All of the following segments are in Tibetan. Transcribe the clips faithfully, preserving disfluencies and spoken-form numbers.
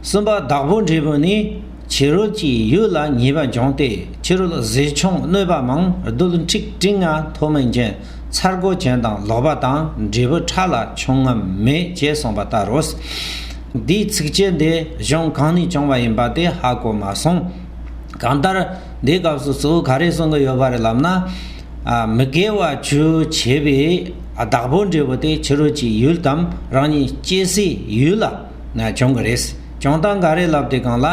གསུམ་པ། བདག་པོ་འབྲས་བུ་ནི། ཕྱི་རོལ་གྱི་ཡུལ་ལ་ཉེས་པ་འབྱུང་སྟེ། ཕྱི་རོལ་ཟས་ཆུང་གནོད་པ་མང་། རྡུལ་འཁྲིགས་དྲི་ང་མཐོ་དམན་ཅན། ཚ་སྒོ་ཅན་དང་ལོག་པ་དང་། འབྲས་བུ་ཕྲ་ལ་ཆུང་ངུ་མེད་ཅེས་གསུངས་པ་ལྟར་རོ། འདིའི་ཚིགས་བཅད་འདི་གཞུང་གང་ནས་བྱུང་བ་ཡིན་པ་དེ་ཧ་གོ་མ་སོང་། གང་ལྟར་འདིའི་སྐབས་སུ་གཙོ་བོ་ག་རེ་གསུང་གི་ཡོད་པ་རེད་ལབ་ན། ཨ། མི་དགེ་བ་བཅུ་བྱས་པའི་བདག་པོ་འབྲས་བུ་དེ་ཕྱི་རོལ་གྱི་ཡུལ་དམ་རང་ཉིད་སྐྱེ་སའི་ཡུལ་ལ་ན་བྱུང་གི་རེད། བྱུང་སྟངས་ག་རེ་ལབ་དུས་སྒང་ལ།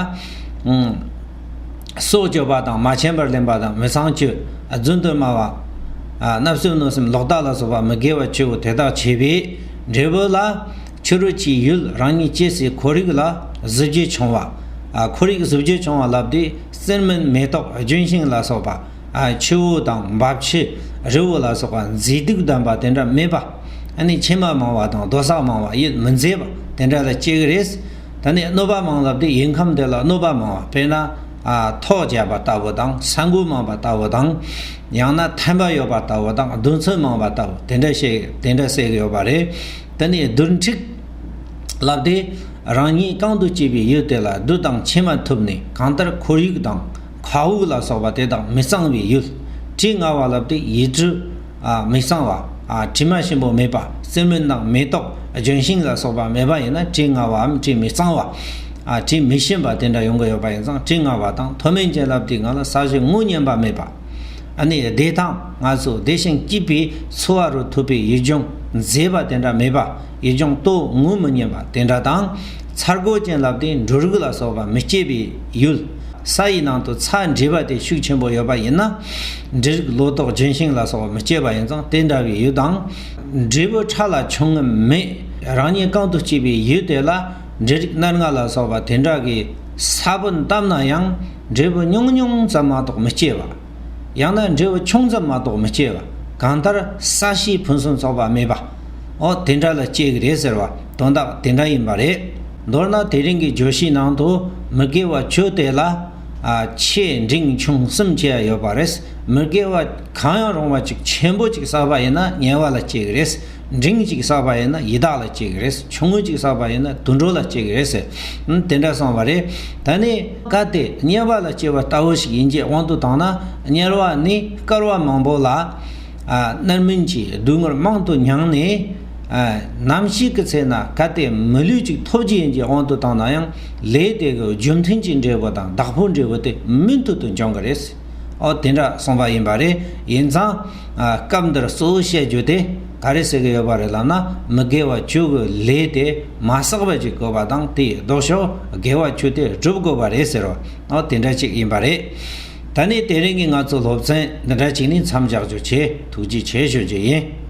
ཨང་། སྲོག་གཅོད་པ་དང་། མ་བྱིན་པར་ལེན་པ་དང་། མི་ཚངས་སྤྱོད། རྫུན་དུ་སྨྲ་བ། ཨ། བརྣབ་སེམས་གནོད་སེམས། ལོག་ལྟ་ལ་སོགས་པ་མི་དགེ་བ་བཅུ་དེ་དག་བྱས་པའི་འབྲས་བུ་ལ། ཕྱི་རོལ་གྱི་ཡུལ་རང་ཉིད་སྐྱེ་སའི་ཁོར་ཡུག་ལ་གཟི་བརྗིད་ཆུང་བ། ཨ། ཁོར་ཡུག་གཟི་བརྗིད་ཆུང་བ་ལབ་དུས་གསེར་སྨན་མེ་ཏོག་ལྗོན་ཤིང་ལ་སོགས་པ། ཨ། ཆུ་བོ་དང་འབབ་ཆུ། རི་བོ་ལ་སོགས་པ་མཛེས་སྡུག་ལྡན་པ་དེ་འདྲ་མེད་པ། ཨ་ནི་མཆི་མ་མང་བ་དང་རྡོ་སག་མང་བ། ཡིད་མི་མཛེས་པ་དེ་འདྲ་ལ་སྐྱེ་གི་རེད། ད་ནི་གནོད་པ་མང་ལབ་དུས་ཡུལ་ཁམས་དེ་ལ་གནོད་པ་མང་བ། དཔེར་ན། ཨ། ཐོག་བརྒྱབ་པ་ལྟ་བུ་དང་། ས་འགུལ་མང་བ་ལྟ་བུ་དང་། ཡང་ན་ཐན་པ་ཡོད་པ་ལྟ་བུ་དང་། རྡུལ་ཚོན་མང་བ་ལྟ་བུ་དེ་འདྲ་ཞིག་དེ་འདྲ་ཟེར་གི་ཡོད་པ་རེད། དེ་ནས་རྡུལ་འཁྲིགས་ལབ་དུས་རང་ཉིད་གང་དུ་སྐྱེས་པའི་ཡུལ་དེ་ལ་རྡུལ་དང་མཆི་མ་ཐུབ་ནས། གང་ལྟར་ཁོར་ཡུག་དང་མཁའ་དབུགས་ལ་སོགས་པ་དེ་དག་མི་གཙང་བའི་ཡུལ། དྲི་ང་བ་ལབ་དུས་ཡིད་དྲི། ཨ། མི་གཙང་བ། ཨ། དྲི་མ་ཞིམ་པོ་མེད་པ། གསེར་སྨན་དང་མེ་ཏོག་ལྗོན་ཤིང་ལ་སོགས་པ་མེད་པ་ཡིན་ན་དྲི་ང་བའམ་དྲི་མི་གཙང་བ། ཨ། དྲི་མི་ཞིམ་པ་དེ་འདྲ་ཡོང་གི་ཡོད་པ་ཡིན་ཙང་དྲི་ང་བ་དང་། མཐོ་དམན་ཅན་ལབ་དུས་སྒང་ལ་ས་གཞི་ངོ་མཉམ་པ་མེད་པ། ཨ་ནི་བདེ་ཐང་ང་ཚོ་བདེ་ཞིང་སྐྱིད་པའི་འཚོ་བ་རུ་ཐུབ་པའི་ཡུལ་ལྗོངས་མཛེས་པ་དེ་འདྲ་མེད་པ། ཡུལ་ལྗོངས་ལྟོ་ངོ་མི་མཉམ་པ་དེ་འདྲ་དང་། ཚ་སྒོ་ཅན་ལབ་དུས་འབྲུ་རིགས་ལ་སོགས་པ་མི་སྐྱེ་བའི་ཡུལ། ས་ཡི་ནང་དུ་ཚྭ་འདྲེས་པ་དེ་ཤུགས་ཆེན་པོ་ཡོད་པ་ཡིན་ན། འབྲུ་རིགས་ལོ་ཏོག་ལྗོན་ཤིང་ལ་སོགས་པ་མི་སྐྱེ་བ་ཡིན་ཙང་དེ་འདྲ་བའི་ཡུལ་དང་། འབྲས་བུ་ཕྲ་ལ་ཆུང་ངུ་མེད། རང་ཉིད་གང་དུ་སྐྱེས་པའི་ཡུལ་དེ་ལ་འབྲུ་རིགས་སྣ་ལྔ་ལ་སོགས་པ་དེ་འདྲ་གི་ས་བོན་བཏབ་ན་ཡང་འབྲས་བུ་ཉུང་ཉུང་ཙམ་མ་གཏོགས་མི་སྐྱེ་བ། ཡང་ན་འབྲས་བུ་ཆུང་ཙམ་མ་གཏོགས་མི་སྐྱེ་བ། གང་ལྟར་ས་གཤིས་ཕུན་སུམ་ཚོགས་པ་མེད་པ། འོ་དེ་འདྲ་ལ་སྐྱེ་གི་རེད་ཟེར་བ་དོན་དག་དེ་འདྲ་ཡིན་པ་རེད། མདོར་ན་དེ་རིང་གི་བརྗོད་གཞིའི་ནང་དུ་མི་དགེ་བ་བཅུ་དེ་ལ། ཨ། ཆེ་འབྲིང་ཆུང་གསུམ་བྱས་ཡོད་པ་རེད། མི་དགེ་བ་གང་ཡང་རུང་བ་ཅིག་ཆེན་པོ་ཅིག་བསགས་པ་ཡིན་ན་དམྱལ་བ་ལ་སྐྱེ་གི་རེད། འབྲིང་གཅིག་བསགས་པ་ཡིན་ན་ཡི་དྭགས་ལ་སྐྱེ་གི་རེད། ཆུང་ངུ་གཅིག་བསགས་པ་ཡིན་ན་དུད་འགྲོ་ལ་སྐྱེ་གི་རེད་ཟེར། ཨང་། དེ་འདྲ་གསུངས་པ་རེད། ད་ནི་གལ་ཏེ་དམྱལ་བ་ལ་སྐྱེ་བ་ལྟ་བུ་ཞིག་ཡིན་གྱི་དབང་དུ་བཏང་ན། དམྱལ་བ་ནི་བསྐལ་བ་མང་པོ་ལ། ཨ། རྣམ་སྨིན་གྱི་སྡུག་བསྔལ་མང་དུ་མྱངས་ནས། ཨ། ནམ་ཞིག་གི་ཚེ་ན་གལ་ཏེ་མི་ལུས་ཅིག་ཐོབ་རྒྱུ་ཡིན་གྱི་དབང་དུ་བཏང་ན་ཡང་། ལས་དེ་གི་རྒྱུ་མཐུན་གྱི་འབྲས་བུ་དང་བདག་པོའི་འབྲས་བུ་དེ་མུ་མཐུད་དུ་འབྱུང་གི་རེད། ཨོ་དེ་འདྲ་གསུངས་པ་ཡིན་པ་རེད། ཡིན་ཙང་། ཨ། སྐབས་འདིར་གཙོ་བོ་བཤད་རྒྱུ་དེ་ག་རེ་ཟེར་གི་ཡོད་པ་རེད་ལབ་ན། མི་དགེ་བ་བཅུ་གི་ལས་དེ་མ་བསགས་པ་ཅིག་དགོས་པ་དང་། དེའི་ལྡོག་ཕྱོགས་དགེ་བ་བཅུ་དེ་སྒྲུབ་དགོས་པ་རེད་ཟེར་བ། ཨོ་དེ་འདྲ་ཅིག་ཡིན་པ་རེད། ད་ནི་དེ་རིང་གི་ང་ཚོ་སློབ་ཚན་འདི་འདྲ་ཅིག་ནས་མཚམས་བཞག་རྒྱུ་བྱས། ཐུགས་རྗེ་ཆེ་ཞུ་རྒྱུ་ཡིན།